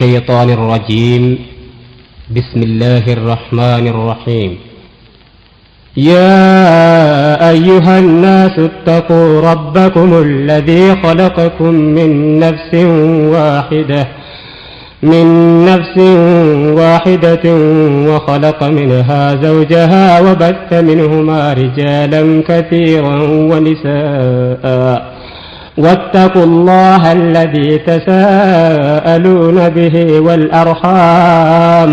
الشيطان الرجيم. بسم الله الرحمن الرحيم. يا أيها الناس اتقوا ربكم الذي خلقكم من نفس واحدة وخلق منها زوجها وبث منهما رجالا كثيرا ونساء، واتقوا الله الذي تساءلون به والأرحام،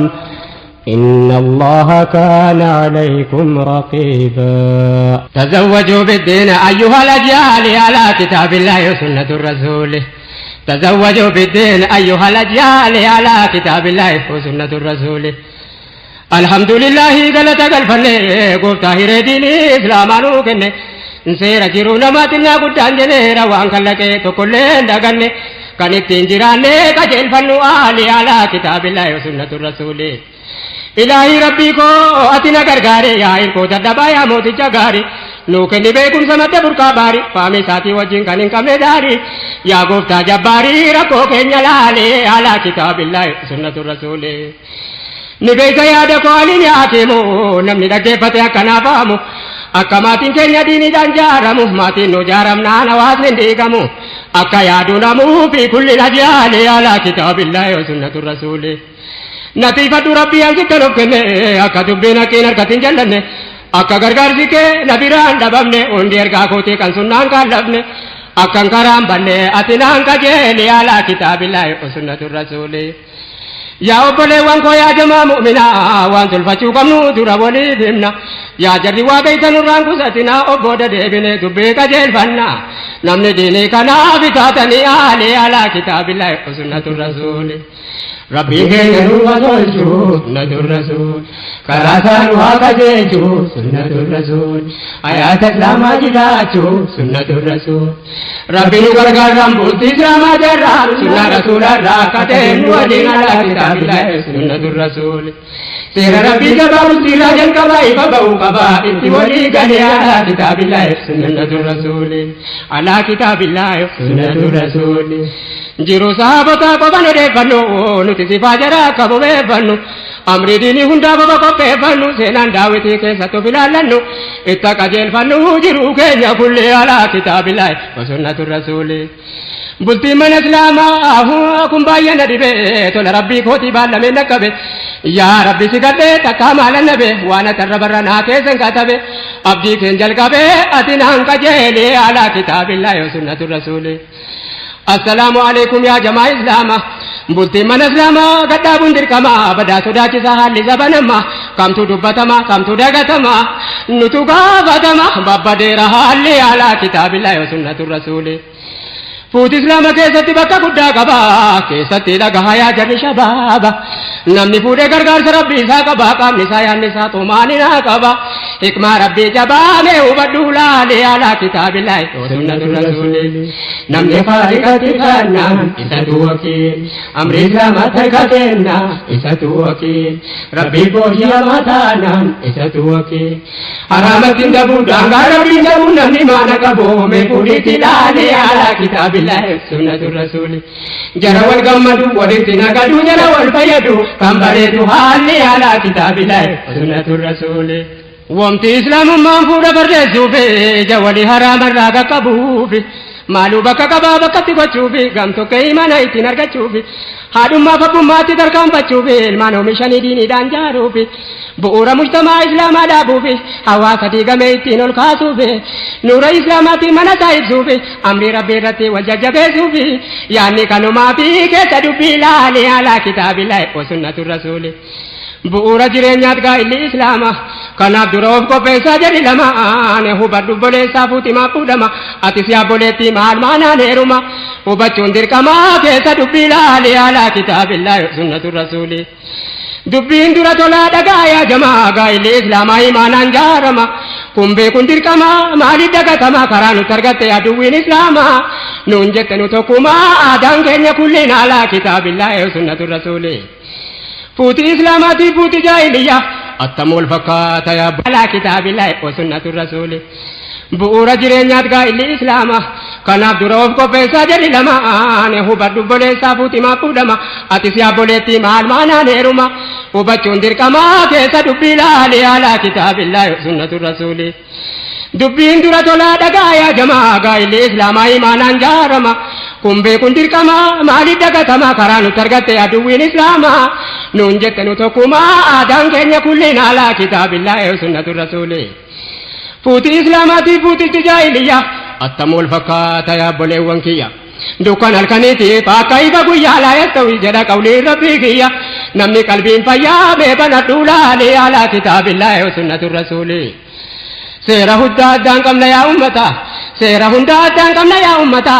إن الله كان عليكم رقيبا. تزوجوا بالدين أيها الأجيال على كتاب الله وسنة الرسول. تزوجوا بالدين أيها الأجيال على كتاب الله وسنة الرسول. الحمد لله، galata galfanne gooftaa hiree diinii islaamaa nuu kenne. Seera jiruu namaatiin guddaan jedheera, waan kallaqee tokkollee hin daganne. Kan ittiin jiraanne qajeelfannu aali على كتاب الله وسنة الرسول. Ilaahii rabbii koo, ati na gargaare. Yaa hirkoo dadhabaa, yaa mooticha gaarii, nuu kenni beekumsa madda burqaa baarii, faamii isaatii wajjin kan hin qabne daarii. Yaa gooftaa jabbaarii, rakkoo keenya laalee على كتاب الله وسنة الرسول. Ni beeka yaada koo aliin yaa namni dhaggeeffate akkanaaf faamu. Akka maatiin keenya diiniidhaan jaaramu, maatiin nu jaaramnaan hawaasni hin diigamu. Akka yaadu namuu fi kulli ajyaali على كتاب الله وسنة الرسول. Natiifadhu rabbii hansitti nuuf kenne, akka dubbiin haqqiin harkatti hin jallanne, akka gargaarsi kee na biraan dhabamne. Hundi ergaa kootii kan sunnaan kaallafne, akkan karaan banne ati naan qajeeli على كتاب الله وسنة الرسول. Yaa obboleewwan koo, yaa jamaa mu'minaa, waan tolfachuu qabnu dura waliif himna. Yaa jarri waa beeytan, nurraan qusatinaa, obbooda deebine dubbii qajeelfanna. Namni diinii kanaaf taatanii aalee على كتاب الله وسنة الرسول. Rabbiin keenya nu haa tolchu, سنة الرسول. Karaa isaa nu haa qajeelchu, سنة الرسول. Hayaata islaamaa jiraachuu, سنة الرسول. Rabbi nu gargaaraan bultii islaamaa jarraa sunnaa rasuularraa akka ta'e nu waliin على كتاب الله سنة الرسول. Seera rabbii jabaa bultiirraa jalqabaa ifa ba'uu qabaa, itti walii galee على كتاب الله سنة الرسول. على كتاب الله سنة الرسول. Jiru saabotaa qofan odeeffannu, nuti sifaa jara akka bobeeffannu, amri diinii hundaa boba qopheeffannu, seenaan daawwitii keessatti of ilaallannu, itta qajeelfannu jiruu keenya kullee على كتاب الله وسنة الرسول. Bultiin mana islaamaa kun baay'ee na dhibe, tola rabbii kootii baallamee naqqabe. Yaa rabbi, si gadhee takkaa maalan nabe, waan atarra barra naa keessan katabe. Abdii keen jalqabe, ati naan qajeele على كتاب الله وسنة الرسول. السلام عليكم يا جماعة إسلاما. Bultiin mana islaamaa gadhaabuun dirqama, badaa sodaachisa haalli zabanamma. Kamtu dubbatama, kamtu dagatama, nutu gaafatama. Babbadeera haalli على كتاب الله وسنة الرسول. Fuuti islaama keessatti bakka guddaa qaba, keessatti dhagahaa yaa jarri shabaaba. Namni fuudhee gargaarsa rabbii isaa qaba, qaamni isaa, yaadni isaa xumaaninaa qaba. Hikmaa rabbii jabaamee hubadhuu laalee على كتاب الله وسنة الرسول. Namni faaliqatti kaannaan isatu wakiil, amri islaamaatti harka kenna isatu wakiil, rabbii booji'amaa taanaan isatu wakiil. Haraamatti hin dabuu, daangaa rabbiin dabuu, namni maana qabu mee fuudhiitti laalee على كتاب الله سنة الرسول. Jara wal gammadu, walitti nagadu, jara wal fayyadu, kan bareedu haalli على كتاب الله سنة الرسول. Wamti islaamummaan fuudha barreessuufi ija walii haraamarraa qaqqabuufi, maaluu bakka qabaa bakkatti gochuufi, gamtokkee imana ittiin argachuufi, haadhummaa abbummaatti tarkaanfachuufi, ilmaan oomishanii diiniidhaan jaaruufi, bu'uura mujtamaa islaamaa dhaabuufi, hawaasa diigamee ittiin ol kaasuufi, nuura islaamaatiin mana isaa ibsuufi, amrii rabbii irratti wal jajjabeessuufi, yaanni kanumaa fi keessa dubbii ilaalee على كتاب الله وسنة الرسول. Bu'uura jireenyaat gaa'illi islaama, kanaaf dura of qopheessaa jedhi lamaan. Hubadhu boleessaa, fuutimaa fuudhama, atis yaa boleettii maal maanaan heeruma, hubachuun dirqamaa keessa dubbii ilaalee على كتاب الله سنة الرسول. Dubbiin dura tolaa dhagaa yaa jamaa, gaa'illi islaamaa imaanaan jaarama. Kun beekuun dirqama, maaliif dagatama? Karaa nuti argatte aduwwiin islaamaa nuun jette, nu tokkumaa aadaan keenya kulliin على كتاب الله سنة الرسول. Fuuti islaamaatii fuuti jaahiliyyaa attam wal fakkaata yaa على كتاب الله وسنة الرسول. Bu'uura jireenyaat gaa'illi islaama, Kanaaf dura of qopheessaa jarri lamaan hubadhu obboleessaa fuuti maaf fuudhama atis yaa obboleettii maal maanaan heeruma hubachuun dirqamaa keessa dubbii laali alaa kitaabillaahi sunnatu rasuuli. Dubbiin dura tolaa dhagaa yaa jamaa gaa'illi islaamaa imaanaan jaarama kun beekuun dirqama maaliif dagatama karaa nutti argatte aduwwiin islaamaa nuun jette nu tokkumaa aadaan keenya kulliin alaa kitaabillaahi sunnatu rasuuli. Fuuti islaamaatii fuutichi jaahiliyyaa attam wal fakkaata yaa obboleewwan kiyya. Dukkan halkaniitiif akka ifa guyyaa laa yastawi jedha qawliin rabbii kiyya. Namni qalbiin fayyaa mee banadhuu laalee alaa kitaabillaahi sunnatu rasuuli. Seera hunda addaan qabna yaa ummata. Seera hunda addaan qabna yaa ummata.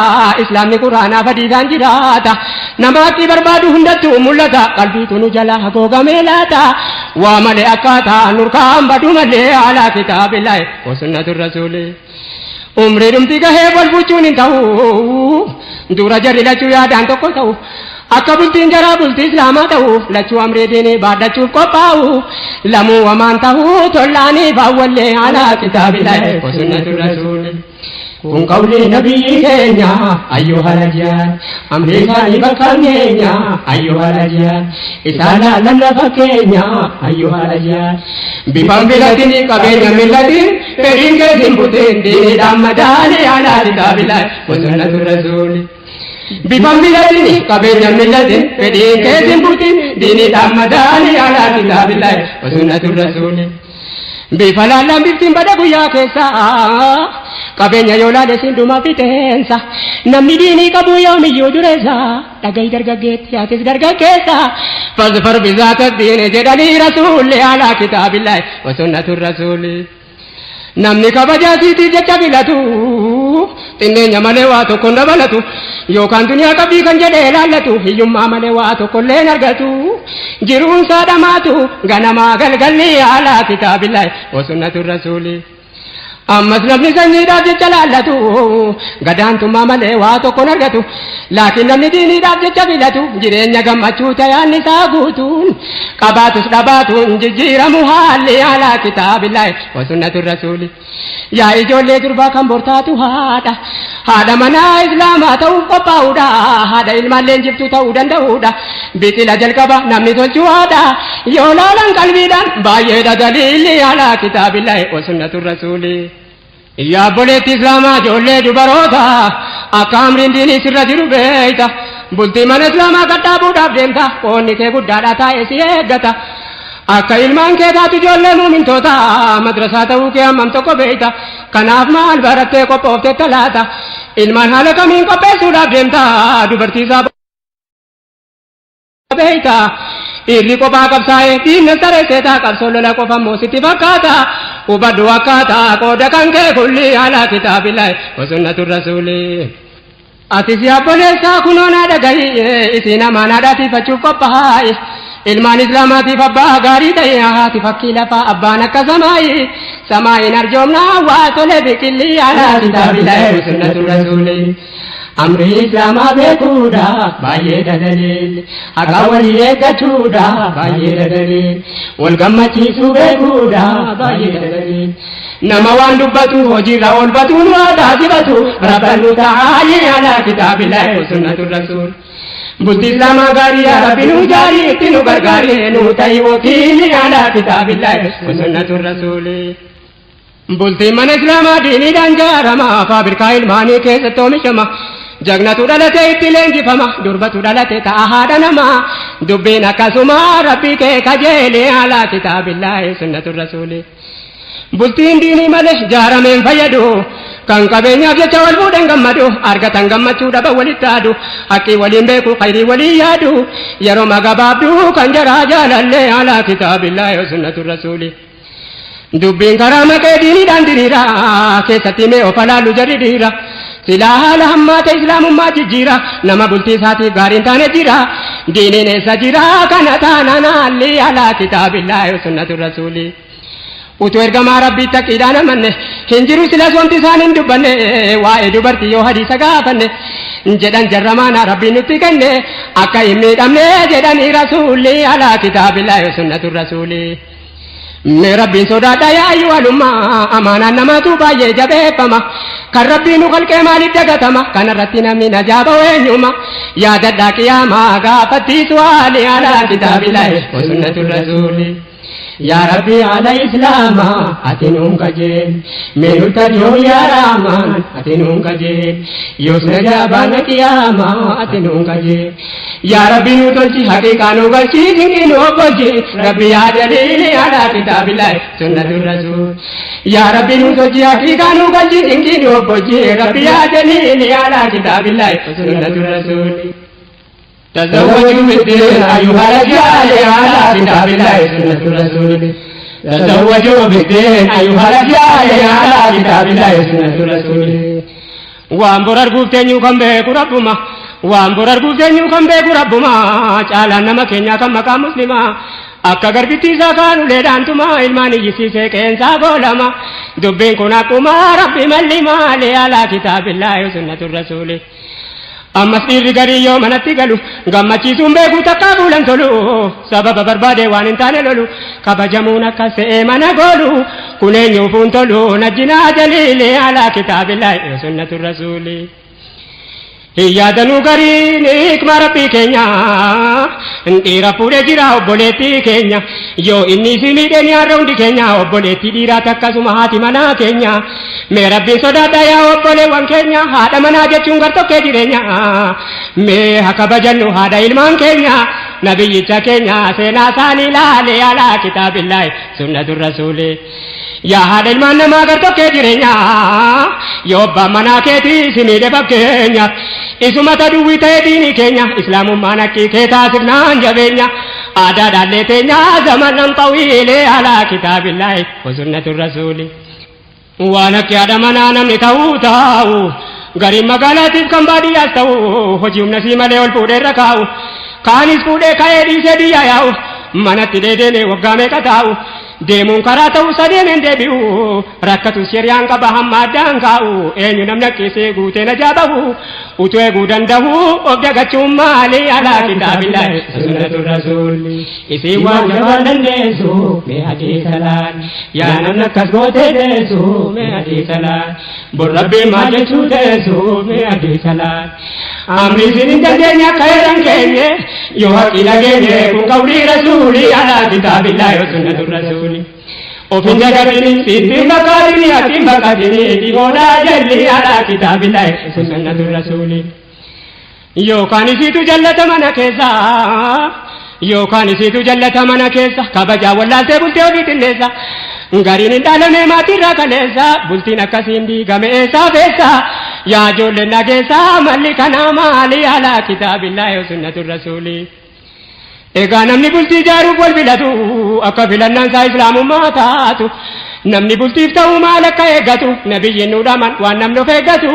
Islaamni quraanaa fadiisaan jiraata. Nama haqqi barbaadu hundattuu mul'ata. Qalbiitu nu jala hagoogamee laata. Waa malee akkaataa nurkaan badu malee alaa kitaabillaahi wa sunnatu rasuuli. Umrii dhumti gahee wal bulchuun hin ta'u. Dura jarri lachuu yaadaan tokko ta'u. Akka bultiin jaraa bultii islaamaa ta'u. Lachuu amrii diinii baadhachuuf qophaa'u. Lamuu wamaan ta'u tollaanii baawwallee alaa kitaabillaahi wa sunnatu rasuuli. Kun qawlii nabiyyi keenya ayyuhal ajyaan amrii isaanii bakka keenya ayyuhal ajyaan isaan laallan lafa keenya ayyuhal ajyaan bifan filatin qabeenya millatin fedhiin keesin butin diiniidhaan madaali alaa kitaabillaahi wa sunnatu rasuuli. Bifan filatin qabeenya millatin fedhiin keesin butin diiniidhaan madaali alaa kitaabillaahi wa sunnatu rasuuli. Bifa laallaan biftiin bada guyyaa keessa qabeenya yoo laale siin dhumaa fixeensa namni diinii qabu yoomiyyuu dureessa dhagahi dargaggeetti atis dargaggeessa fasfar bizaata diine jedhanii rasuulli alaa kitaabillaahi wa sunnatu rasuuli. Namni kabajaa siitiif jecha filatu xinneenya malee waa tokko hin dabalatu yookaan duniyaa qabdii kan jedhee laallatu hiyyummaa malee waa tokko illee hin argatu jiruun isaa dhamaatu ganamaa galgalli alaa kitaabillaahi wa sunnatu rasuuli. Ammas namni sanyiidhaaf jecha laallatu gadaantummaa malee waa tokko hin argatu laakiin namni diiniidhaaf jecha filatu jireenya gammachuu tayaan isaa guutuun qabaatus dhabaatuun jijjiiramu haalli alaa kitaabillaahi wa sunnatu rasuuli. Yaa ijoollee durbaa kan bortaatu haadha haadha manaa islaamaa ta'uuf qophaa'uudha haadha ilmaan leenjiftuu ta'uu danda'uudha biqila jalqaba namni tolchuu haadha yoo laalan qalbiidhaan baay'eedha daliilli alaa kitaabillaahi wa sunnatu rasuuli. Yaa obboleetti islaamaa ijoollee dubaroota akka amriin diinii sirra jiru beeyta bultii mana islaamaa gadhaabuudhaaf deemta qoonni kee guddaadha taa'ee si eeggata. Akka ilmaan kee taatu ijoollee muumintoota madrasaa ta'uu kee hammam tokko beeyta kanaaf maal barattee qophoofte talaata ilmaan haala kamiin qopheessuudhaaf deemta dubartii isaa beeyta dhiirri kophaa qabsaa'ee diinna saree taa qabsoo lola qofa immoo sitti fakkaata hubadhu akkaataa qooda kan kee kulli alaa kitaabillaahi wa sunnatu rasuuli. Atis yaa obboleessaa kunoo naa dhagahi isiin amaanaadhaatiifachuuf qophaa'i. Ilmaan islaamaatiif abbaa gaarii ta'e haati fakkii lafaa abbaan akka samaa'i. Samaa'iin arjoomnaa waa tole biqilli alaa kitaabillaahi wa sunnatu rasuuli. Amri islaamaa beekuudha baay'ee daliil haqa walii eeggachuudha baay'ee daliil wal gammachiisuu beekuudha baay'ee daliil nama waan dubbatu hojiirra oolfatuun waa taasifatu rabbannu ta'aalii alaa kitaabillaahi wa sunnatu rasuul. Bultii islaamaa gaarii yaa rabbi nu jaarii itti nu gargaarii nu ta'i wakiilii alaa kitaabillaahi wa sunnatu rasuuli. Bultiin mana islaamaa diiniidhaan jaarama faabirikaa ilmaanii keessatti oomishama. Jagnatu dhalate itti leenjifama durbatu dhalate ta'a haadha namaa dubbiin akkasuma rabbii kee kajeelee alaa kitaabillaahi sunnatu rasuuli. Bultiin diinii malee jaarameen fayyadu kan qabeenyaaf jecha wal fuudhan gammadu argatan gammachuu dhaba walitti aadu haqqii waliin beeku khayrii walii yaadu yeroo magabaabduu kan jaraa jaalallee alaa kitaabillaahi sunnatu rasuuli. Dubbiin karaa maqee diiniidhaan diriira keessatti mee of alaallu jarri dhiira. Silaa haala hammaata islaamummaa jijjiira nama bultii isaatiif gaariin taane jira diiniin eessa jira kana taanaan haalli alaa kitaabillaahi sunnatu rasuuli. Utuu ergamaa rabbii taqiidhaan amanne hin jiru silas wanti isaan hin dubbanne waa'ee dubartii yoo hadiisa gaafanne jedhan jarramaana rabbiin nutti kenne akka hin miidhamne jedhanii rasuulli alaa kitaabillaahi sunnatu rasuuli. Mee rabbiin sodaadha yaa ayyuhalummaa amaanaan namaatu baay'ee jabeeffama. Kan Rabbii nu khalqee maaliif dagatama? Kanarratti namni najaa ba'u eenyuma? Yaadadhaa qiyaamaa gaafattii su'aali alaa kitaabillahi wa sunnatu rasuuli. Yaa Rabbii haala Islaamaa ati nuun qajeel. Mee nutti arjoom yaa Rahmaan ati nuun qajeel. Yoos najaa baana qiyaamaa ati nuun qajeel. Yaa Rabbi nu tolchi haqiiqaa nu galchi dinqii nu obbolchi. Rabbi yaa daliili alaa kitaabillahi sunnatu rasuul. Yaa Rabbi nu tolchi haqiiqaa nu galchi dinqii nu obbolchi. Rabbi yaa daliili alaa kitaabillahi sunnatu rasuul. تزوجوا بالدين أيها الأجيال على كتاب الله سنة رسول. تزوجوا بالدين أيها الأجيال على كتاب الله سنة رسول. Waan bor arguuf teenyuu kan beeku Rabbuma. Waan bor arguuf teenyuu kan beeku Rabbuma. Caalaan nama keenyaa kan maqaa Muslimaa. Akka garbittii isaa kaan uleedhaantuma ilmaan iyyisiisee qeensaa goolama. Dubbiin kun akkuma Rabbi malli maali alaa kitaabillaahi sunnatu rasuuli. Ammas dhiirri garii yoo manatti galu gammachiisuun beeku takkaa fuulan tolu. Sababa barbaade waan hin taane lolu kabajamuun akka se'ee mana goolu kun eenyuufuun tolu najjinaa jaliili alaa kitaabillahi sunnatu rasuuli. Hin yaadanuu gariin hikma Rabbii keenya dhiira fuudhee jira obboleettii keenya yoo inni si miidhe ni har'a hundi keenya obboleettii dhiiraati akkasuma haati manaa keenya. Mee Rabbiin sodaadha yaa obboleewwan keenya haadha manaa jechuun gartokkee jireenya. Mee haa kabajannu haadha ilmaan keenya nabiyyicha keenya seenaa isaanii ilaale alaa kitaabillahi sunnatu rasuuli. Yaa haadha ilmaan namaa gartokkee jireenya yoo abbaan manaa keetii si miidhe fakkeenya isuma taduwwii ta'e diinii keenya islaamummaan akkii kee taasifnaan jabeenya aadaa dhaallee teenya zamanan xawiilee alaa kitaabillahi wa sunnatu rasuuli. Waan akka haadha manaa namni ta'uu taa'u gariin magaalaatiif kan baadiyyaas ta'u hojii humna sii malee ol fuudhee irra kaa'u kaanis fuudhee ka'ee dhiisee biyya yaa'u manatti deedeemee waggaa meeqa taa'u deemuun karaa ta'u sadeemeen deebi'u rakkatu shiriyaan qaba hamma addaan kaa'u eenyu namni akkisee guutee najaa bahu utuu eeguu danda'u of dagachuun maali alaa kitaabillahi sunnatu rasuuli. Isii waan jabaan dandeessu mee hadiisa laal yaa namni akkas gootee deessu mee hadiisa laal bor Rabbiin maal jechuu teessu mee hadiisa laal. Amri isin hin dandeenye akka heeran keenye yoo haqii dhageenye kun qawlii rasuulii alaa kitaabillahi sunnatu rasuuli. Of hin dagatini sitti hin fakkaatini ati hin baqatini dhihoodhaa jalli alaa kitaabillahi sunnatu rasuuli. Yookaan isiitu jallata mana keessa yookaan isiitu jallata mana keessa kabajaa wallaaltee bultee ofii xinneessa. Gariin hin dhaalame maatiirraa kaleessa bultiin akkasiin diigame eessaa feessa yaa ijoolleen dhageessa malli kanaa maali alaa kitaabillahi sunnatu rasuuli. Egaa namni bultii ijaaruuf wal filatu akka filannaan isaa islaamummaa taatu namni bultiif ta'uu maal akka eeggatu nabiyyiin nu dhaman waan namni of eeggatu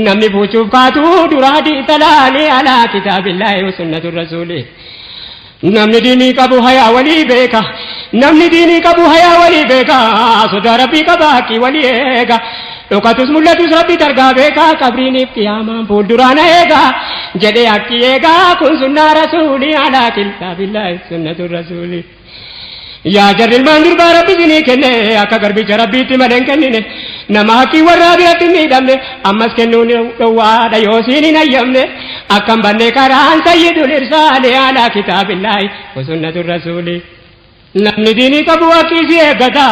namni fuuchuuf kaatu dura hadiisa laali alaa kitaabillahi sunnatu rasuuli. Namni diinii qabu hayaa walii beeka. Namni diinii qabu hayaa walii beeka. Sodaa Rabbii qaba haqqii walii eega. Dhokatus mul'atus Rabbi targaa beeka. Qabriiniif qiyaamaan fuulduraan eega. Jedhee haqqii eega. Kun sunnaa rasuulii alaa kitaabillahi sunnatu rasuulii. Yaa jarri ilmaan durbaa Rabbi isinii kenne akka garbicha Rabbiitti malee hin kennine. Nama haqqii warraa biratti hin miidhamne ammas kennuun dhowwaadha yoo siin hin hayyamne. Akka hin banne karaan sayyidul irsaali alaa kitaabillahi wa sunnatu rasuuli. Namni diinii qabu haqqii si eeggata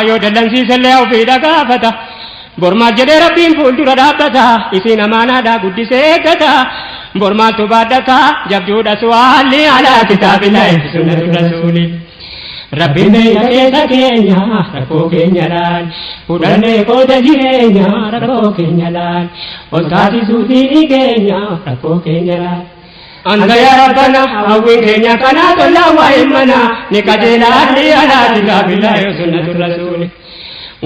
yoo dallansiisellee ofiidha gaafata. Bor maal jedhee Rabbiin fuuldura dhaabbata isiin amaanaadha guddisee eeggata. Bor maaltu baadhata jabduudha su'aalli alaa kitaabillahi sunnatu rasuuli. Rabbiin beeyna keessa keenya rakkoo keenya laal fudhannee qooda jireenya rakkoo keenya laal ol taasisuu diinii keenya rakkoo keenya laal. Anta yaa Rabbana hawwiin keenya kanaa tollaa waa'ee mana ni qajeelaa alaa kitaabillahi sunnatu rasuuli.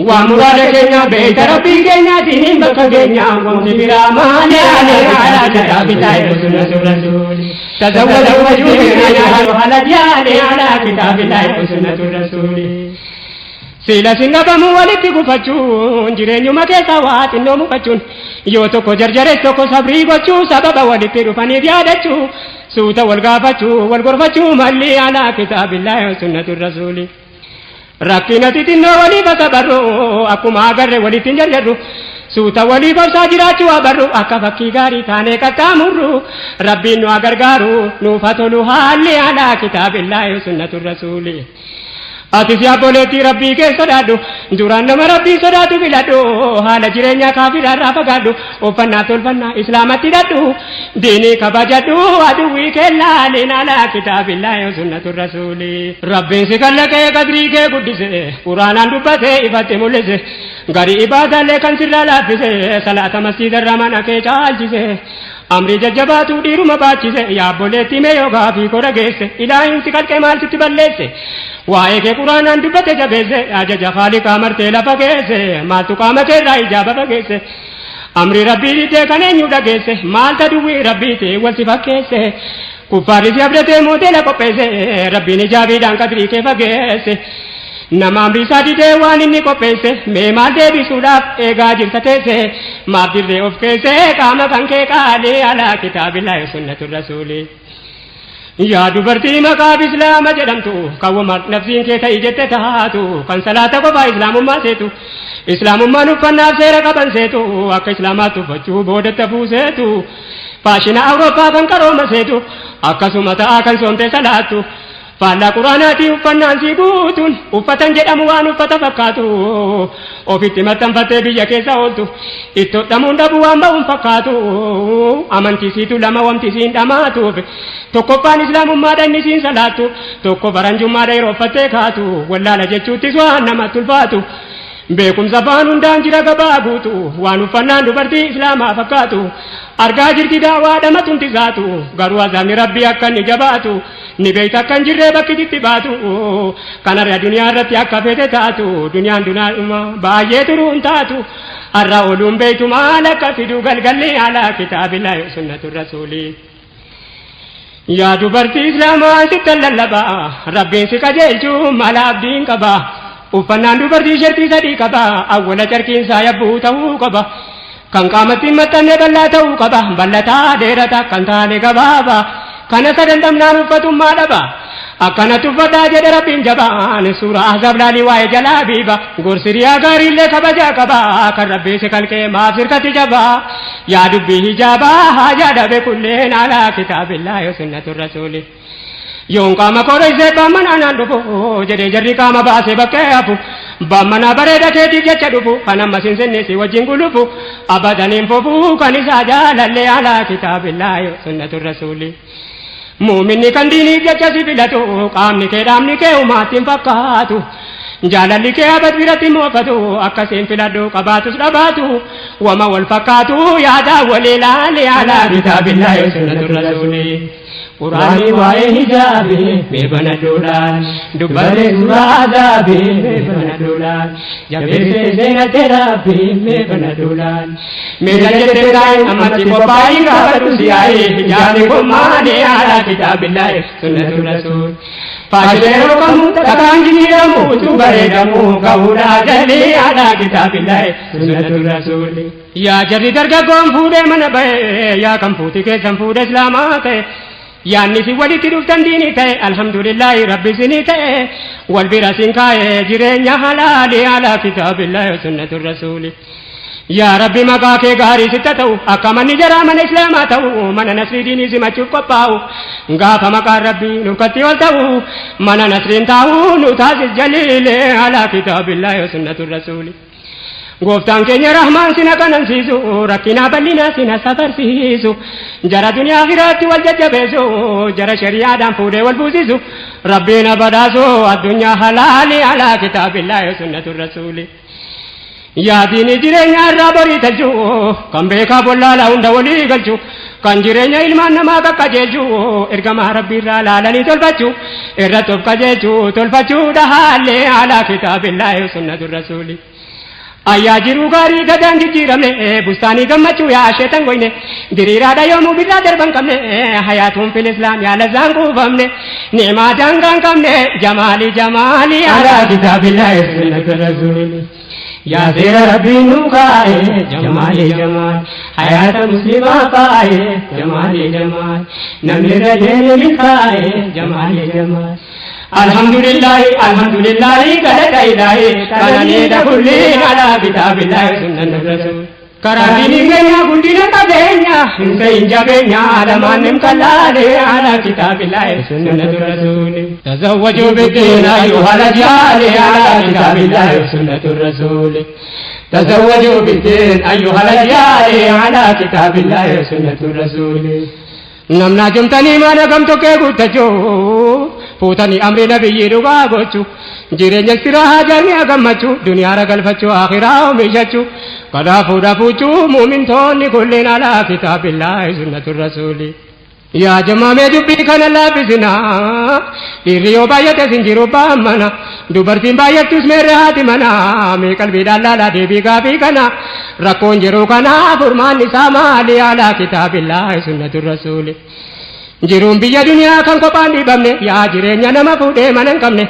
Waa muraada keenya beeyta Rabbii keenya diiniin bakka keenya wanti biraa maali alaa kitaabillahi sunnatu rasuuli. Tazawwajuu ayyuhal alaa kitaabillahi sunnatu rasuuli. Sila sin dhabamu walitti gufachuun jireenyuma keessa waa xinnoo mufachuun yoo tokko jarjares tokko sabrii gochuu sababa walitti dhufaniif yaadachuu suuta wal gaafachuu wal gorfachuu malli alaa kitaabillahi sunnatu rasuuli. Rakkina xixinnoo waliif akka barru akkuma agarre walitti hin jarjarru. Suuta walii gorsaa jiraachuu haa barru, akka fakkii gaarii taanee qaxxaamurru. Rabbiin nu haa gargaaru, nuuf haa tolu haalli alaa kitaabillaahi sunnatu rasuuli. Atis yaa obboleettii, Rabbii kee sodaadhu. Duraan nama Rabbii sodaatu filadhu. Haala jireenyaa kaafiraa irraa fagaadhu. Uffannaa tolfannaa Islaamatti hidhadhu. Diinii kabajadhu, aduwwii kee laaliin alaa kitaabillaahi sunnatu rasuuli. Rabbiin si kallaqee qadrii kee guddise, Quraanaan dubbatee ifatti mul'ise. Garii ibaadaallee kan sirraa laaffise, salaata masjiidarra mana kee caalchise. Amrii jajjabaatu dhiiruma baachise. Yaa obboleettii, mee yoo gaafii kora geesse, Ilaahin si kalqee maal sitti balleesse? Waa'ee kee Quraanaan dubbate jabeesse, ajaja Haaliqaa martee lafa keesse. Maaltu qaama keerraa ijaaba fageesse? Amrii Rabbii diddee kan eenyu dhageesse? Maalta duwwii Rabbiiti wal si fakkeesse? Kuffaarri si abdatee moodeela qopheesse, Rabbiin ijaabiidhaan qadrii kee fageesse. Nama amrii isaa didee waan inni qopheesse, mee maal deebisuudhaaf eegaa jirta teesse? Maaf dirree of keesse? Qaama kan kee qaalii alaa kitaabillaahi sunnatu rasuulii. Yaa dubartii maqaaf Islaama jedhamtu, kan wama nafsiin kee ta'i jette taatu, kan salaata qofaa Islaamummaa seetu, Islaamummaan uffannaaf seera qaban seetu, akka Islaamaatti uffachuu boodatti hafuuseetu, faashina Awurooppaa kan qarooma seetu, akkasuma ta'aa kan soomte salaattu, faallaa Quraanaatii uffannaan sii guutuun uffatan jedhamu waan uffata fakkaatu ofitti maxxanfattee biyya keessa ooltu, itti hodhamuun dhabu waan ba'uun fakkaatu. Amantii siitu lama wamti siin dhamaatuuf, tokkoffaan Islaamummaadha inni siin salaattu, tokko faranjummaadha yeroo uffattee kaatu. Wallaala jechuuttis waan namatti ulfaatu, beekumsa afaan hundaan jira gabaa guutu, waan uffannaan dubartii Islaamaa fakkaatu argaa jirti daawaa dhamatumti isaatu. Garuu azaabni Rabbii akka inni jabaatu ni beeyta, akka hin jirree bakki itti baatu. Kanarra duniyaa irratti akka fete taatu, duniyaan dunaadhuma baay'ee turuun taatu. Har'a ooluun beeytu maal akka fidu galgalli alaa kitaabillaahi sunnatu rasuulii. Yaa dubartii Islaamaa, sittan lallabaa, Rabbiin si qajeelchuu mala abdiin qaba. Uffannaan dubartii shartii sadii qaba. Awwala, carqiinsaa yabbuu ta'uu qaba. Kan qaamatti hin maxxanne bal'aa ta'uu qaba. Bal'ataa dheerata kan taane gabaaba. Kana sadan dhabnaan uffatummaa dhaba. Akkanatti uffadhaa jedhe Rabbiin jabaan, suura Ahzaab laalii waa'ee jalaa biiba. Gorsiriyaa gaariillee kabajaa qaba. Kan Rabbii si kalqee maaf sirkatti jabaa? Yaa dubbii hijaabaa haajaa dhabe kunneen alaa kitaabillaahi sunnatu rasuuli. Yoon qaama koroysee baammanaa naan dhufu jedhee, jarri qaama baasee bakkee hafu, baammanaa bareeda keetiif jecha dhufu, kan amma sinsinni si wajjin gulufu, abadaniin fufu kan isaa jaalallee alaa kitaabillaahi sunnatu rasuuli. Muuminni kan diiniif jecha si filatu, qaamni kee dhaamni kee umaatti hin fakkaatu. Jaalalli kee abad biratti moofatu, akkasiin filadhu qabaatus dhabaatu, wama wal fakkaatu yaada walii laali alaa kitaabillaahi sunnatu rasuuli. Quraanii waa'ee hijaabii mee banadhuudhaan dubbatee, suuraa Ahzaabii mee banadhuudhaan jabeessee seenate Rabbii mee banadhuudhaan. Meeshaa jettee taa'in ammatti qophaa'ii gaafadhu si'aayii, hijaabni kun maali alaa kitaabillaahi sunnatu rasuul. Faashina yeroo kamuu takkaan jijjiiramu utuu bareedamu ga'uudha jalii alaa kitaabillaahi sunnatu rasuuli. Yaa jarri dargaggoon fuudhee mana ba'e, yaa kan fuuti keessan fuudhe Islaamaa ta'e, yaanni isin walitti dhuftan diinii ta'e, alhamdulillaahi Rabbi isinii ta'e, wal bira isin kaa'e jireenya halaalii alaa kitaabillaahi sunnatu rasuuli. Yaa Rabbi, maqaa kee gaarii sitta ta'u, akka manni jaraa mana Islaamaa ta'u, mana nasrii diinii simachuuf qophaa'u, gaafa maqaan Rabbii nurkatti ol ta'u, mana nasriin taa'u nu taasis jaliilee alaa kitaabillaahi sunnatu rasuuli. Gooftaan keenya Rahmaan sina qanansiisu, rakkinaa bal'inaa sina safarsiisu, jara duniyaa akiraatti wal jajjabeessu, jara shari'aadhaan fuudhee wal buusisu, Rabbiin abadaasu addunyaa halaali alaa kitaabillaahi sunnatu rasuuli. Yaa diinii jireenya irraa borii talchu, kan beekaa bollaalaa hunda walii galchu, kan jireenya ilmaan namaa qaqqajeelchu, ergamaa Rabbii irraa laalanii tolfachu, irratti of qajeelchu tolfachuudha haalli alaa kitaabillaahi sunnatu rasuuli. Ayyaa jiruu gaarii gadaan jijjiiramne, bustaanii gammachuu yaa asheetan goyne, diriiraadha yoomuu birraa darban qabne, hayaatuun fil Islaam yaa lazzaan kuufamne, ni'maa daangaan qabne, jamaali jamaali alaa kitaabillaahi sunnatu rasuuli. Yaa seera Rabbii nuu kaa'e, jamaali jamaal, hayaata Muslimaa faa'e, jamaali jamaal, namni irra deeme milkaa'e, jamaali jamaal. Alhamdulillahi, alhamdulillahi, galata Ilaahi, qananiidha kulliin alaa kitaabillaahi sunnatu rasuul. Karaa diiniin keenya guddina qabeenya hin ta'in jabeenya lamaan kallaalee ala kitaabillahi sunnatu rasuuli. Tazawwajuu biddiin ayyuhal ajyaali ala kitaabillahi sunnatu rasuuli. Tazawwajuu biddiin ayyuhal ajyaali ala kitaabillahi sunnatu rasuuli. Namnaa jumtanii mana gam tokkee guuttachuu fuutanii amri nabiyyi dhugaa gochuu jireenya siraa jaarmiyaa gammachuu duniyaara galfachuu akhiraa oomishachuu kanaafuu dhafuuchuu muumintoonni kulliin alaa kitaabillaahi sunnatu rasuuli. Yaa jamaamee dubbii kana laaffisinaa dhiirri yoo baay'ate sin jiru baamana dubartiin baay'attus meerre haati mana mee qalbiidhaan laalaa deebii gaafii kana rakkoon jiru kana furmaanni isaa maali alaa kitaabillaahi sunnatu rasuuli. Jiruun biyya duniyaa kan kophaan dhiibamne yaa jireenya nama fuudhee mana hin qabne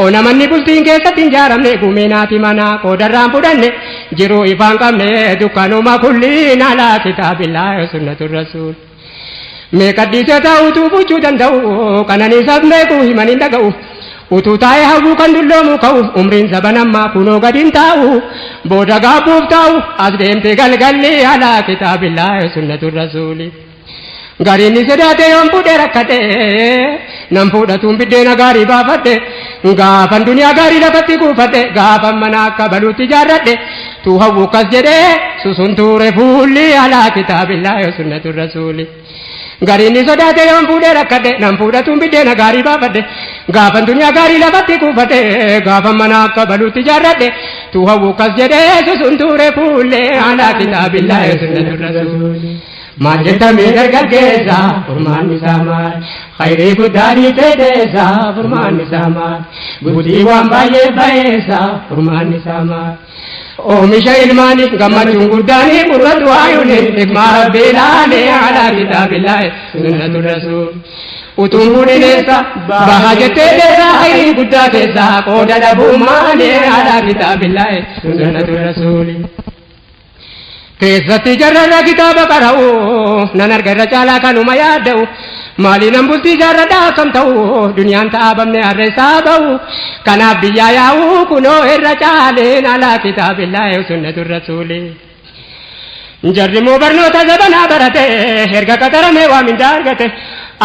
onamanni bultiin keessatti hin jaaramne gumeenaati mana qoodarraan fudhanne jiruu ifaan qabne dukkanuma kulliin alaa kitaabillaahi sunnatu rasuul. Meeqa dhiisee taa'utu bulchuu danda'u qananiisaaf meequu himan hin dhaga'u. Utuu taa'ee hawwuu kan dulloomu ka'u umriin zabanammaa kunoo gadi hin taa'u booda gaabbuuf taa'u as deemte galgalli alaa kitaabillaahi sunnatu rasuuli. Gariin ni sodaate yoon fuudhee rakkate nan fuudhatuun biddeena gaarii baafadhe gaafan duniyaa gaarii lafatti kuufadhe gaafan mana akka baluutti ijaarradhe tuu hawwu kas jedhee susun tuure fuulli alaa kitaabillaahi sunnatu rasuuli. Gariin ni sodaate yoon fuudhee rakkadhe nan fuudhatuun biddeena gaarii baafadhe gaafan duniyaa gaarii lafatti kuufadhe gaafan mana akka baluutti ijaarradhe tuu hawwu kas jedhee susun tuure fuulli alaa kitaabillaahi sunnatu rasuuli. Maal jettamee dargaggeessa furmaanni isaa maal? Khayrii guddaa dhiitee deessa furmaanni isaa maal? Bultii waan baay'ee bayeessa furmaanni isaa maal? Oomisha ilmaanii gammachuun guddaanii qurratu waayuuni hikmaa rabbii ilaalee alaa kitaabillaahi sunnatu rasuul. Utuun fuudhineessa baha jettee deessa khayrii guddaa keessa qooda dhabuu maalee alaa kitaabillaahi sunnatu rasuuli. Keessatti jarrarra kitaaba qara'u nan arga irra caalaa kanuma yaadda'u maalii nan bultii jaarradhaa akkam ta'u duniyaan ta'aa bamne harra isaa ba'u kanaaf biyyaa yaa'u kunoo irra caaleen alaa kitaabillaahi sunnatu rasuuli. Jarri immoo barnoota zabanaa barate erga qaxaramee waa mindaa argate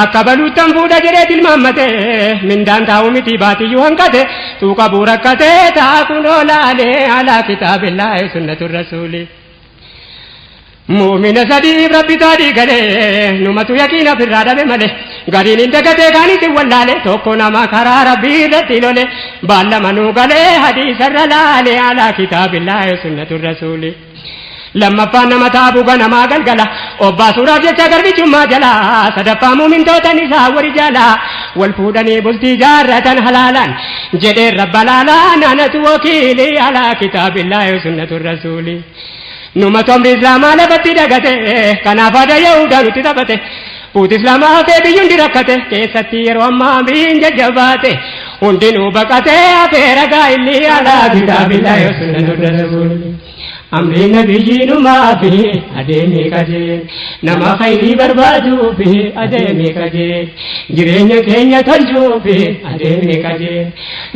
akka baluuttan fuudha jedhee tilmaammate mindaan taa'u miti baatiyyuu hanqate tuuqa buurakkate taa kunoo laalee alaa kitaabillaahi sunnatu rasuuli. Muumina sadiif rabbi taadii galee numatu yaqiina ofirraa dhabe malee gariin hin dagatee kaanis hin wallaale tokko nama karaa rabbii irratti lole baalla galee hadiisarra laalee alaa kitaabillaahi sunnatu rasuuli. Lammaffaan nama taabuu ganamaa galgala obbaa suuraaf jecha garbichummaa jala sadaffaa muumintootan isaa wari jala wal fuudhanii bultii jaarratan halaalaan jedhee rabba laalaa naanatu wakiilii alaa kitaabillaahi sunnatu rasuuli. Numatu amri islaamaa lafatti dagate kanaaf aadaa yahudaa nutti taphate fuuti islaamaa hafee biyyuun rakkate keessatti yeroo ammaa amriin jajjabaate hundinuu baqatee hafee ragaa illi alaa kitaabillaahi sunnatu rasuuli. Amri nabiyyiinumaa fi adeemee qajeel nama khayrii barbaaduu fi adeemee qajeel jireenya keenya tolchuu fi adeemee qajeel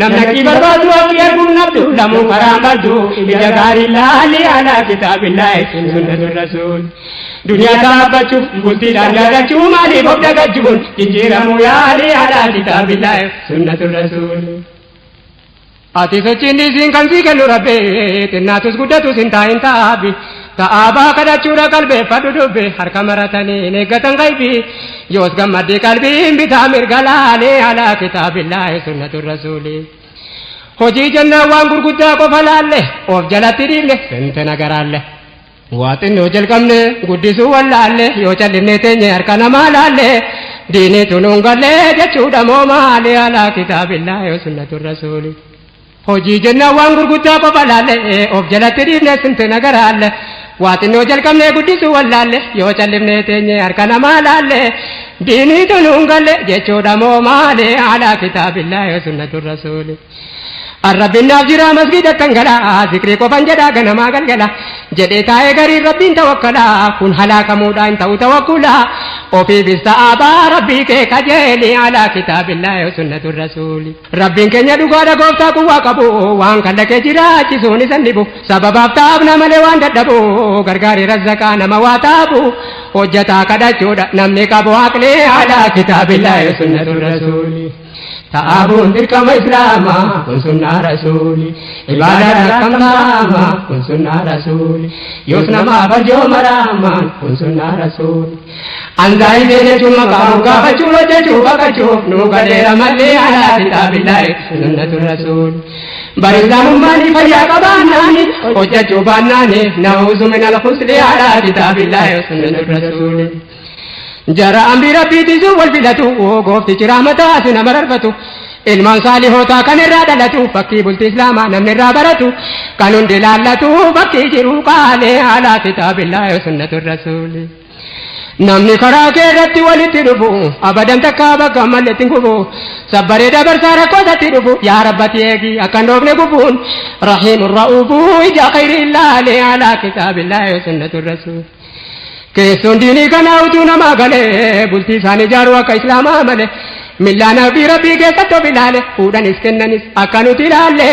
namni haqqii barbaadu haqqii arguun nabdu lamuu karaan baddu ija gaarii laali alaa kitaabillaahi sunnatu rasuul. Duniyaa dhaabbachuuf bultiidhaan jaallachuu maaliif of dagachuun jijjiiramuu yaali alaa kitaabillaahi sunnatu rasuul. Ati sochiin dhiisiin kan sii kennu rabbi xinnaatus guddatus hin taa'in taa'abi ta'aabaa kadhachuudha qalbeeffadhu dubbi harka maratanii hin eeggatan qaybii yoos gammaddii qalbiin bitaa mirga laalee alaa kitaabillaahi sunnatu rasuuli. Hojii jennaan waan gurguddaa qofa laalle of jalatti dhiifne sente garaalle. Waa xinnoo jalqabne guddisuu wallaalle yoo callifne teenye harka namaa laalle diinii tunuun gallee jechuudha moo maali alaa kitaabillaahi sunnatu rasuuli. Hojii jennaan waan gurguddaa qofa laalle of jalatti dhiifne sinte nagaraalle waa xinnoo jalqabne guddisuu wallaalle yoo callifne teenye harka namaa laalle diinii tunuun galle jechuudha moo maali alaa kitaabillaahi sunnatu rasuuli. Rabbiin naaf jira masgiidattan gala zikrii qofan jedhaa ganamaa galgala jedhee taa'ee gariin rabbiin tawakkala kun halaakamuudha hin ta'u tawakkula ofiifis ta'aabaa rabbii kee kajeeli alaa kitaabillaahi wa sunnatu rasuuli. Rabbiin keenya dhugaadha gooftaa quwwaa qabu waan kallaqee jiraachisuun isan dhibu sababaaf taa'abna malee waan dadhabu gargaari razzaqaa nama waa taabu hojjataa kadhachuudha namni qabu haqlee alaa kitaabillaahi wa sunnatu rasuuli. Ta'aabuun dirqama islaamaa kun sunnaa rasuuli. Ibaadaan akkam ta'ama kun sunnaa rasuuli. Yoos nama barjoo maraamaan kun sunnaa rasuuli. Anzaayitee jechuun maqaa gaafachuun hojjechuu baqachuuf nu galeera mallee alaa kitaabillaahi sunnatu rasuuli. Bar islaamummaan fayyaa qabaannaani hojjechuu baannaani na'uuzu min al-khusli alaa kitaabillaahi sunnatu rasuuli. Jara amri rabbiitisu wal filatu gooftichi rahmataa si nama rarfatu ilmaan saalihootaa kan irraa dhalatu fakkii bultii islaamaa namni irraa baratu kan hundi laallatu fakkii jiru qaalee alaa kitaabillaahi sunnatu rasuuli. Namni karaa kee irratti walitti dhufu abadan takkaa bakka malletti hin kufu sabbaree dabarsaa rakkoo isatti dhufu yaa rabbati eegi akka hin dhoofne gufuun rahiimu ra'uufu ija khayrii ilaalee alaa kitaabillaahi sunnatu rasuuli. Keessoon diinii kanaa utuu namaa galee bultii isaanii ijaaruu akka islaamaa malee millaan abdii rabbii keessatti of ilaale fuudhanis kennanis akka nuti ilaalle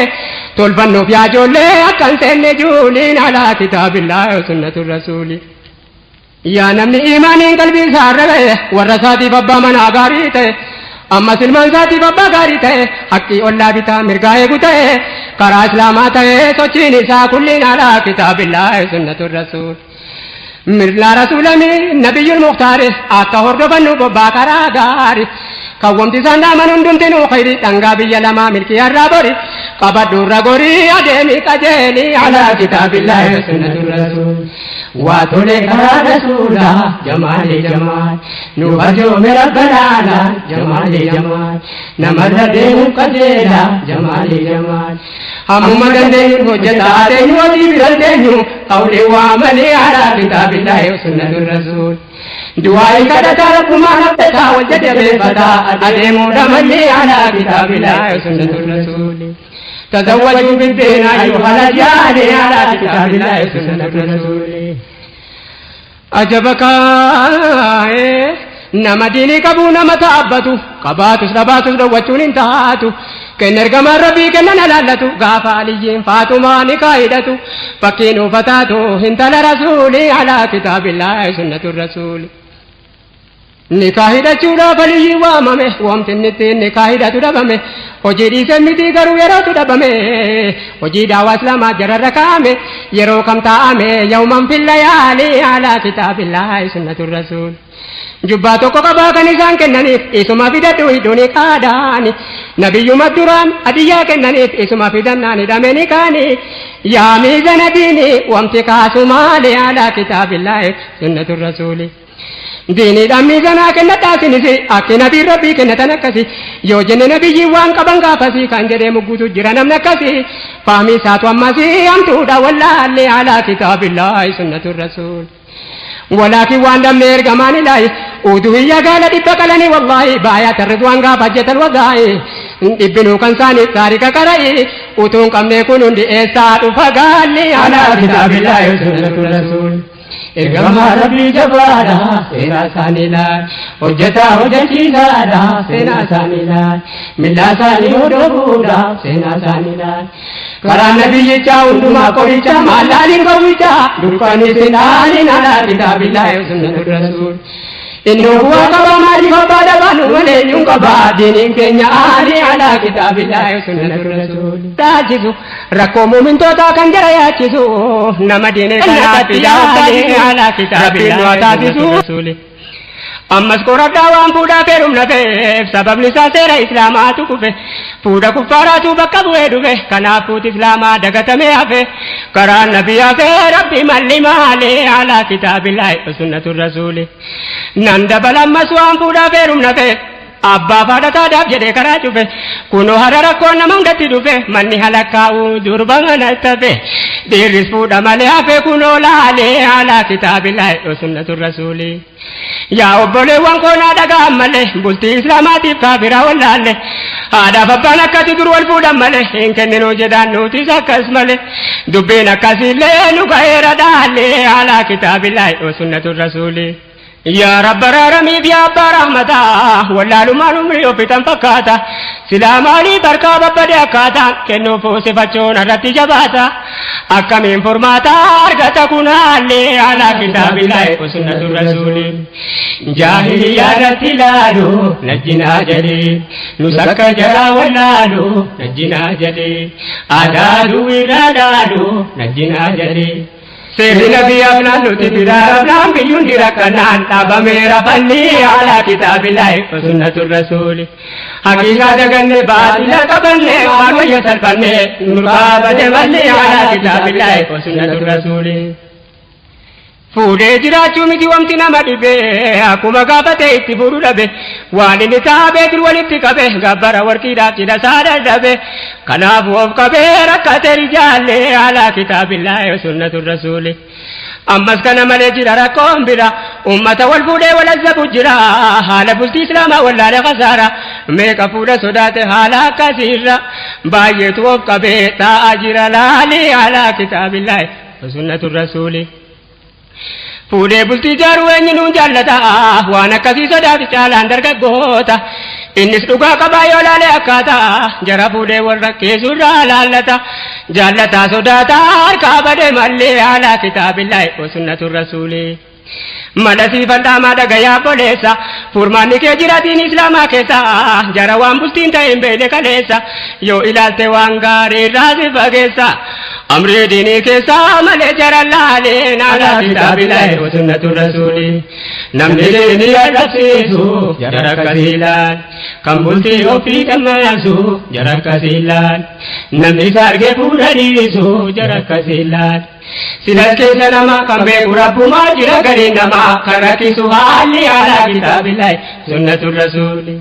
tolfannoof yaa ijoollee akka hin seenne juuliin alaa kitaabillaahi sunnatu rasuuli. Yaa namni imaaniin qalbii isaa irra ga'e warra isaatiif abbaa manaa gaarii ta'e ammas ilmaan isaatiif abbaa gaarii ta'e haqqii ollaa bitaa mirgaa eegu ta'e karaa islaamaa ta'e sochiin isaa kulliin alaa kitaabillaahi sunnatu rasuuli. Mirlaa rasuulami nabiyyul muhtaari akka hordofannu bobbaa karaa gaari kan wamti isaan dhaaman hundumtinuu khayri dhangaa biyya lamaa milkii har'aa bori qabadhu irra gorii adeemi qajeeli alaa kitaabillaahi sunnatu rasuul. Waa tole karaa rasuulaa jamaali jamaal nu barjoome rabbanaala jamaali jamaal namarra deemuuf qajeela jamaali jamaal. Hammuma dandeenyu hojjetaa teenyu hojii bira teenyu qawli waa malee alaa kitaabillaahi sunnatu rasuul. Du'aayi kadhataa rabbumaan abdataa wal jajjabeeffataa adeemuudha mallee alaa kitaabillaahi sunnatu rasuul. Tazawwajuu biddeen ayyuhal ajyaali alaa kitaabillaahi sunnatu rasuul. Ajaba kaa'ee nama diinii qabu nama ta'abbatu qabaatus dhabaatus dhowwachuun hin taatu kenna ergamaan rabbii kennan alaallatu gaafa aliyyiin faatumaa ni kaayidhatu fakkiin uffataatu hintala rasuuli alaa kitaabillaahi sunnatu rasuuli. Nikaa hidhachuudhaaf aliyyiin waamame wanti inni ittiin nikaa hidhatu dhabame hojii dhiisee miti garuu yerootu dhabame hojii daawaa islaamaa jararra kaa'ame yeroo kam taa'ame yawman fil layaali alaa kitaabillaahi sunnatu rasuul. Jubbaa tokko qabaa kan isaan kennaniif isuma fidadhu hidhuuni qaadaani nabiyyuma duraan hadiyyaa kennaniif isuma fidannaan hidhame ni kaani yaa miizana diini wamti kaasu maali alaa kitaabillaahi sunnatu rasuuli. Diiniidhaan miizanaa kennadhaa sinis akki nabiin rabbii kennatan akkasi yoo jenne nabiyyi waan qaban gaafasi kan jedhee mugguutu jira namni akkasi fahmii isaatu ammasii hamtuudha wallaallee alaa kitaabillaahi sunnatu rasuul. Walaakin waan dhabne ergamaan ilaahi uduhiyya gaala dhibba qalanii wallaahi baayaa ridwaan gaafa hajjatal wadaa'i dhibbinuu kan isaaniif taarika qara'i utuu hin qabne kun hundi eessaa dhufa gaalli alaa kitaabillaahi sunnatu rasuul. Ergamaa rabbii jabaadha seenaa isaanii ilaal hojjetaa hojjechiisaadha seenaa isaanii ilaal millaa isaanii hordofuudha seenaa isaanii ilaal karaa nabiyyichaa hundumaa qoricha maallaaliin gowwichaa dukkanni sinaalin alaa kitaabillaahi sunnatu rasuul. Inni bu'aa qaba maaliif abbaa dhabaanu malee eenyuun qaba diiniin keenya aalii alaa kitaabillaahi sunnatu rasuul. Taajisu rakkoo muumintootaa kan jara yaachisu nama diinee kanaatti yaadee alaa kitaabillaahi taasisu. Ammas qoradhaa waan fuudhaa feerumna feef sababni isaa seera islaamaatu kufe fuudha kuffaaraatu bakka bu'ee dhufe kanaaf fuuti islaamaa dagatamee hafe karaa nabii hafe rabbi malli maali alaa kitaabillaahi sunnatu rasuuli. Nan dabala ammas waan fuudhaa feerumna feef Abbaa faadhataadhaaf jedhee karaa cufe. Kunoo hara rakkoon nama hundatti dhufe. Manni halakkaa'u durba mana tafe. Dhiirris fuudha malee hafe kunoo laalee alaa kitaabillaahi sunnatu rasuulii. Yaa obboleewwan koo naa dhaga'an malee bultii islaamaatiif kaafiraa wallaalle. Haadhaaf abbaan akkati dur wal fuudhan malee hin kenninuu jedhaan nutis akkas malee. Dubbiin akkasiillee nu ga'eera dhaallee alaa kitaabillaahi sunnatu rasuulii. Yaa Rabba araaramiif yaa abbaa rahmataa wallaalumaan umrii ofitan fakkaata. Silaa maaliif harkaa babbade akkaataan kennuuf fuusifachuun irratti jabaata. Akkamiin furmaata argata kun haalli alaa kitaabillaahi sunnatu rasuulii. Jaahiliyyaa irratti ilaalu najjinaa jedhee nus akka jaraa wallaalu najjinaa jedhee aadaa duwwiirraa dhaalu najjinaa jedhee. Seerri nabiyyaaf naannootti biraa rabnaan biyyuun rakkanaan dhaabameera falli alaa kitaabillaahi sunnatu rasuuli. Haqiiqaa daganne baatila qabanne waan wayya salphanne nurkaa bade malli alaa kitaabillaahi sunnatu rasuuli. Fuudhee jiraachuu miti wanti nama dhibe akkuma gaafate itti fuudhu dhabe waan inni taabee dur walitti qabe gabbara warqiidhaaf cidha isaa dadhabe kanaafuu of qabee rakkate rijaallee alaa kitaabillaahi sunnatu rasuuli. Ammas kana malee jira rakkoon bira ummata wal fuudhee wal azzabu jira haala bultii islaamaa wallaale kasaara meeqa fuudha sodaate haala akkasiirra baay'eetu of qabee taa'aa jira laalii alaa kitaabillaahi sunnatu rasuuli. Fuudhee bultii jaaruu eenyuun jaallata waan akkasii sodaatu caalaan dargaggoota innis dhugaa qabaa yoo laale akkaataa jara fuudhee warra keessurraa laallata jaallataa sodaataa harkaa bade mallee alaa kitaabillaahi sunnatu rasuulii. Mala siifan dhaamaa dhagayaa boleessa furmaanni kee jira diin islaamaa keessa jara waan bultiin ta'e hin beekne kaleessa yoo ilaalte waan gaarii irraa si fageessa amrii diinii keessa malee jara laalee alaa kitaabillaahi sunnatu rasuulii. Namni diinii arrabsiisu jara akkasii ilaal kan bultii ofii qammaasu jara akkasii ilaal namni isa argee fuudha dhiisu jara akkasii ilaal. Silas keessa nama kan beeku rabbumaa jira gariin namaa kan rakkisu haalli alaa kitaabillaahi sunnatu rasuuli.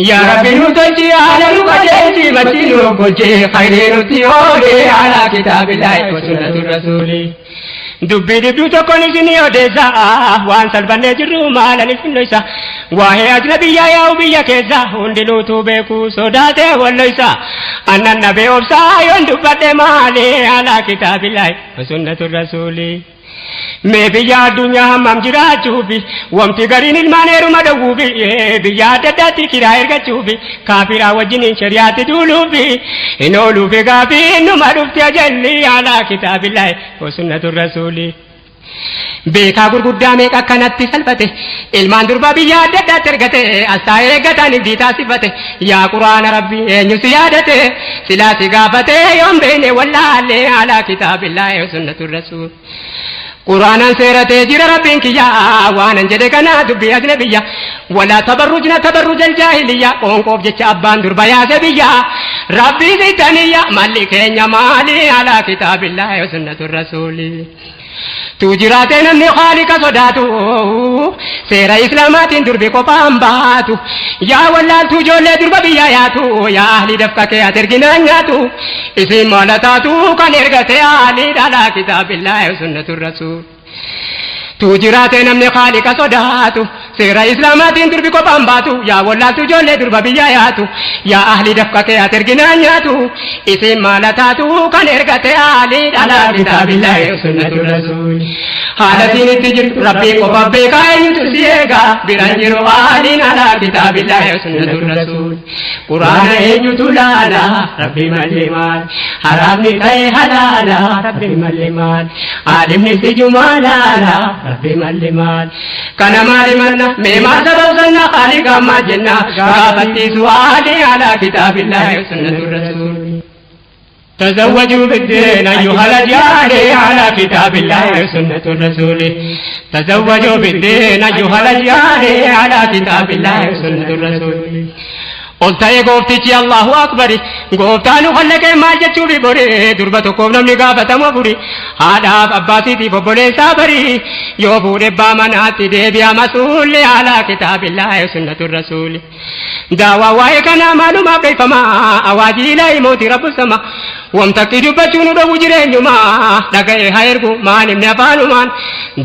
Yaa Rabbi nu tolchi haala nu qajeelchi machi nu golchi khayrii nutti oole alaa kitaabillaahi sunnatu rasuuli. Dubbii dibduu tokkoon isinii odeessa waan salphannee jirru maalan isin dhoysa waa'ee ajnabiyyaa yaa'u biyya keessa hundinuutuu beeku sodaatee walloysa annan nabee obsaa yoon dubbadhe maali alaa kitaabillaahi sunnatu rasuulii. Mee biyya addunyaa hammam jiraachuufi wamti gariin ilmaan heeruma dhowwuufi biyya adda addaatti kiraa ergachuufi kaafiraa wajjiniin shari'aatti duuluufi hin ooluufi gaafii numa dhufti ajalli alaa kitaabillaahi sunnatu rasuulii. Beekaa gurguddaa meeqa akkanatti salphate ilmaan durba biyya adda addaatti ergate astaa'ee eeggataan ibdii taasifate yaa quraana rabbi eenyu si yaadate silaa si gaafate yoon beekne wallaalee alaa kitaabillaahi sunnatu rasuul. Quraanaan seeratee jira rabbiin kiyya waanan jedhe kana dubbii ajnabiyya walaa tabarrujna tabarrujal jaahiliyya qoonqoof jecha abbaan durba yaase biyya rabbii sitaniyya malli keenya maali alaa kitaabillaahi sunnatu rasuulii. Tu jiraate namni khaalika sodaatu seera islaamaatiin durbi qophaan baatu yaa wallaaltu ijoollee durba biyya yaatu yaa ahli dafqa kee ati erginaan nyaatu isin maala taatu kan ergate ahli dhalaa kitaabillaahi sunnatu rasuul. Tu jiraate namni khaalika sodaatu seera islaamaatiin durbi qophaan baatu yaa wallaaltu ijoollee durba biyya yaatu yaa ahli dafqa kee ati erginaan nyaatu isin maala taatu kan ergate ahli dhalaa kitaabillaahi sunnatu rasuul. Haala siin itti jirtu rabbii qofa beekaa eenyutu si eega biraan jiru ahliin alaa kitaabillaahi sunnatu rasuul. Quraana eenyutu laala rabbi malee maal haraamni ta'e halaala rabbi malee maal aalimni sijumaa laala rabbi malee maal kana maali manna mee maal sababsanna khaaliqa ammaa jenna gaafattiisu haali alaa kitaabillaahi sunnatu rasuul. تزوجوا بالدين أيها الأجيال على كتاب الله وسنة الرسول. تزوجوا بالدين أيها الأجيال على كتاب الله وسنة الرسول. Ol ta'ee gooftichi Allahu akbari gooftaa nu khallaqee maal jechuufi bori durba tokkoof namni gaafatamu afuri haadhaaf abbaasiitiif obboleessaa bari yoo fuudhe abbaa manaatti deebi'a masuulli alaa kitaabillaahi sunnatu rasuuli. Daawaa waa'ee kanaa maalumaaf dheeffama awaajii ilaahi mootii rabbu sama wamtakki dubbachuu nu dhowwu jireenyuma dhaga'ee haa ergu maan himne afaanumaan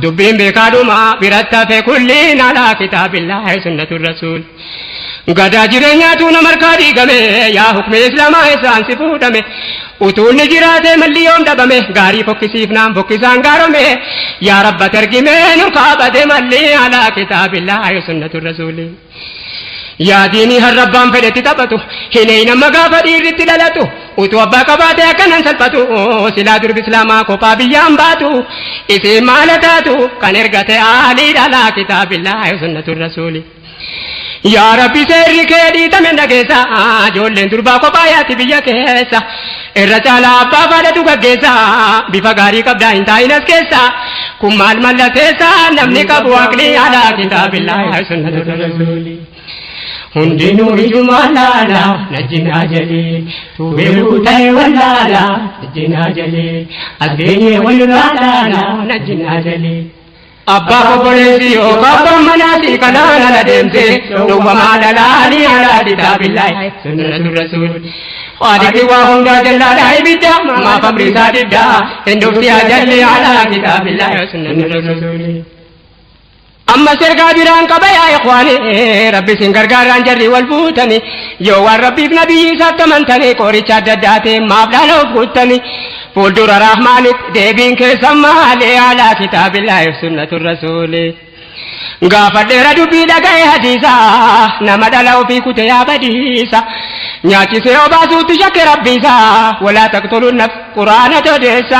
dubbiin beekaadhuma biratti hafe kulliin alaa kitaabillaahi sunnatu rasuuli. Gadaa jireenyaatu nama harkaa diigame yaa hukmi islaamaa isaan si fuudhame utuu inni jiraate malli yoom dhabame gaarii fokkisiifnaan fokkisaan gaarome yaa rabba targime nurkaa bade malli alaa kitaabillaahi sunnatu rasuuli. Yaa diinii har'a abbaan fedhetti taphatu hin nama gaafa dhiirritti dhalatu utuu abbaa qabaate akkanan salphatu silaa durbi islaamaa kophaa biyyaan baatu isiin maala taatu kan ergate aalii dhalaa kitaabillaahi sunnatu rasuuli. Yaa Rabbi seerri kee dhiitame dhageessa ijoolleen durbaa kophaa yaati biyya keessa irra caalaa abbaa faadhatu gaggeessa bifa gaarii qabdaa hin taa'in as keessa kun maal mallateessa namni qabu aqlii alaa kitaabillaahi sunnatu rasuuli. Hundinuu ijumaa laala najjinaa jedhee tubeeru ta'e wallaala najjinaa jedhee as geenyee walirraa laala najjinaa jedhee. Abbaa obboleessi yookaan abbaan manaati kanaan ala deemte dhowwamaa dhalaalii alaa kitaabillaahi sunnatu rasuul. Waadiki waa hundaa jallaadhaa ibidda maaf amri isaa diddaa hin dhufti ajalli alaa kitaabillaahi sunnatu rasuul. Amma ergaa biraan qaba yaa ikhwaani rabbi isin gargaaraan jarri wal fuutani yoo waan rabbiif nabiyyi isaatti amantani qoricha adda addaa ta'e maaf dhala of guuttani fuuldura rahmaanitti deebiin keessan maali alaa kitaabillaahi sunnatu rasuuli. Gaafa dheera dubbii dhaga'e hadiisa nama dhala ofii kute yaa badiisa nyaachisee obaasuutti shakke rabbiisa walaa taqtulu nafs quraana todeessa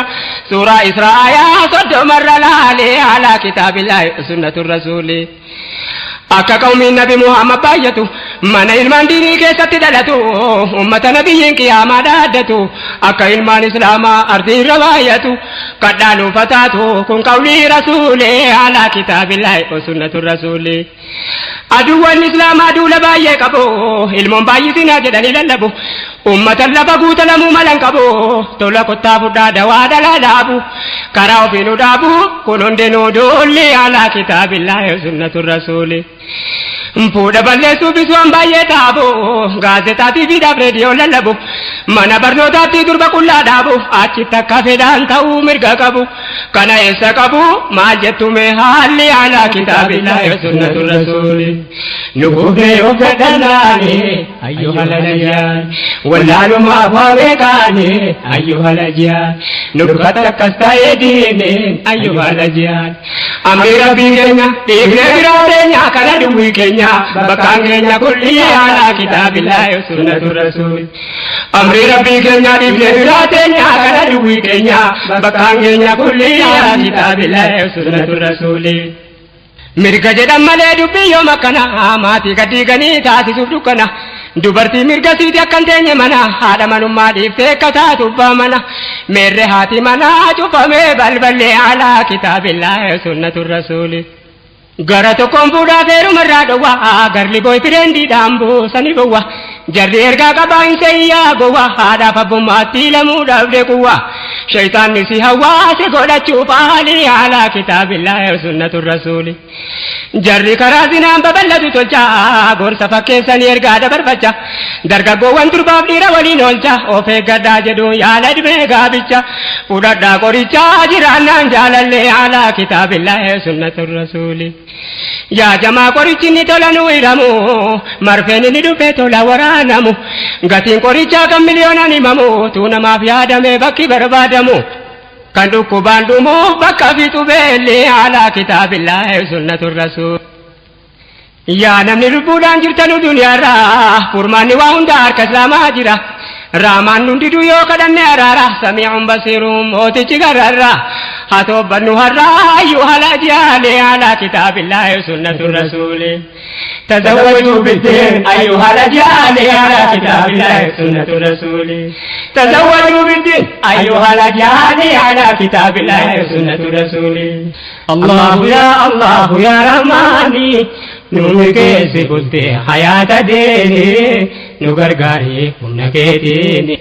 suuraa israa'aa soddomarra laalee alaa kitaabillaahi sunnatu rasuuli. Akka qawmiin nabi Muhammad baay'atu mana ilmaan diinii keessatti dhalatu ummata nabiyyiin qiyaamaa dhaaddatu akka ilmaan islaamaa ardii irra baay'atu kadhaaluuf taatu kun qawlii rasuulee alaa kitaabillaahi sunnatu rasuulee. Aduwwan islaamaa duula baay'ee qabu ilmoon baay'isinaa jedhanii lallabu ummata lafa guuta lamuu malan qabu tola kottaa fudhaa dawaa dhalaa dhaabu karaa ofiinuu dhaabu kun hundinuu duulli alaa kitaabillaahi sunnatu rasuuli. Fuudha balleessuufis waan baay'ee dhaabu gaazexaa tiiviidhaaf reediyoo lallabu mana barnootaatti durba qullaa dhaabu achitti akka fedhaan ta'uu mirga qabu kana eessa qabu maal jettume haalli alaa kitaabillaahi sunnatu rasuuli. Nu kufnee of dadhannaani ayyuha lalayyaan wallaalumaaf waa beekaani ayyuha lajjaan nu dukkatti akkas ta'ee diine ayyuha lajjaan. Amri rabbii keenya dhiifnee biraa teenya kana duwwii keenya bakkaan keenya kulli alaa kitaabillaahi sunnatu rasuuli. Amri rabbii keenya dhiifnee biraa teenya kana duwwii keenya bakkaan keenya kulli alaa kitaabillaahi sunnatu rasuuli. Mirga jedhan malee dubbii yoom akkana maatii gaddiiganii taasisuuf dukkana dubartii mirga siiti akkan teenye mana haadha manummaa dhiiftee akka taatu abbaa mana meerre haati manaa cufamee balballee alaa kitaabillaahi sunnatu rasuuli. Gara tokkoon fuudhaa feerumarraa dhowwa garli boyfriendiidhaan buusanii gowwa jarri ergaa qabaa hin seeyyaa gowwa haadhaaf abbummaatti lamuudhaaf deekuwwa shayitaanni si hawaasi godhachuuf haalii alaa kitaabillaahi sunnatu rasuuli. Jarri karaa zinaan babal'atu tolcha gorsa fakkeessanii ergaa dabarfacha dargaggoowwan durbaaf dhiira waliin oolcha of eeggadhaa jedhu yaala dhibee gaabicha fudhadhaa qorichaa jiraannaan jaalallee alaa kitaabillaahi sunnatu rasuuli. Yaa jamaa qorichi inni tola nu hiramu marfeen inni dhufe tola waraanamu gatiin qorichaa kan miliyoonaan himamu tuu namaaf yaadame bakki barbaadamu. Kan dhukkubaan dhumuuf bakka fixu beelli alaa kitaabillaahi sunnatu rasuul. Yaa namni lubbuudhaan jirtanu duniyaarraa furmaanni waa hunda harka islaamaa jira. Raamaan hundiduu yoo kadhanne araara samii'uun basiiruun mootichi gararraa haa toobbannu har'aa ayyuha lajaalee alaa kitaabillaahi sunnatu rasuuli. تزوجوا بالدين أيها الأجيال على كتاب الله سنة رسول تزوجوا بالدين أيها الأجيال على كتاب الله سنة رسول الله يا الله يا رحماني Nu milkeessi bultee hayaata deeni, nu gargaari humna keetiini.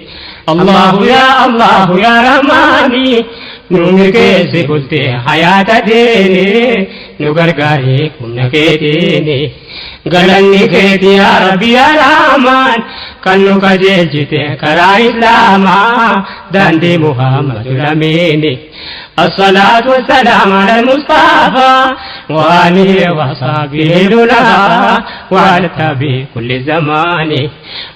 Allahu ya Allahu ya Rahmaani, nu milkeessi bultee hayaata deeni, nu gargaari humna keetiini. Galanni keeti yaa Rabbi yaa Rahmaan, kan nu qajeelchite karaa Islaamaa, daandii Muhammadu lamiini. الصلاة والسلام على المصطفى وآله وصحبه العلماء وعلى التابع كل زمان.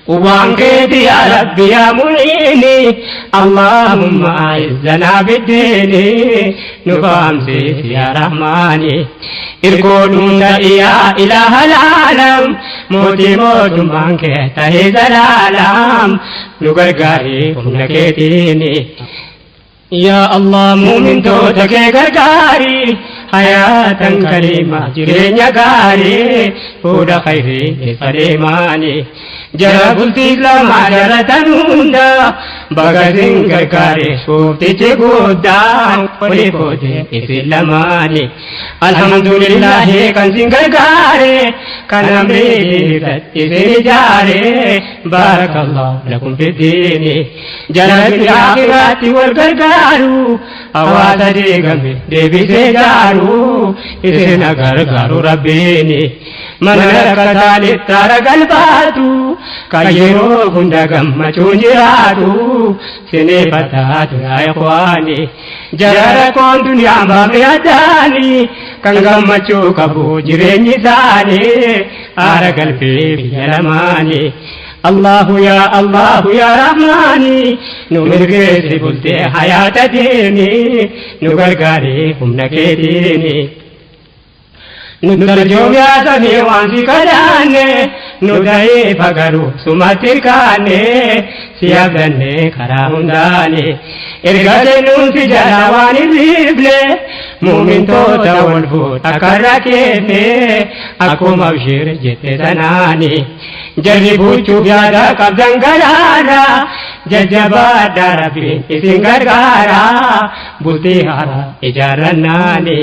وان يا ربي يا معيني، اللهم أعزنا بالدين، نفهم يا رحماني. إركون يا إله العالم، موتي موت مانك تهي زلالم، nu gargaari humna keetiini. Yaa Allah, muumintoota kee gargaari, hayaatan kariima, jireenya gaarii, fuudha khayrii keessa deemaani. Jara bultii islaamaa jaratan hunda baga sin gargaare suuftichi guddaan, olii koote isin lamaani. Alhamdulillahi kan sin gargaare, kan amrii isin ijaare, baarakallahu lakum fi diini. Jara akhiraatti wal gargaaru, hawaasa diigame deebisee jaaru, isin gargaaru rabbiini. Mana rakkataan ittaara galbaatu, kan yeroo hunda gammachuun jiraatu, sineeffataatu yaa ikhwaani. Jara rakkoon duniyaan baafne addaani, kan gammachuu qabu jireenyi isaanii, aara galfee biyya lamaani. Allahu ya Allahu ya Rahmani, nu milkeessi bultee hayaata diini, nu gargaari humna keetiini. Nu tarjoom yaa samii waan si kadhaanne, nu da'iifa garuu sumatti kaanne, si abdanne karaa hundaani. Erga kennuun si jala waan hin riifne, muumintoota wal fuudha akka rakkeefne, akkuma abshir jette sanaani. Jarri fuuchuuf yaada qabdan galaana, jajjabaadha, rabbiin isin gargaara, bultii haaraa ijaarrannaani.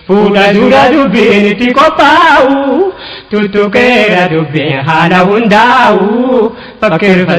Fuudha dura dubbiin itti qophaa'u, tuttuqeera dubbiin haala hundaa'u fakkeeffa.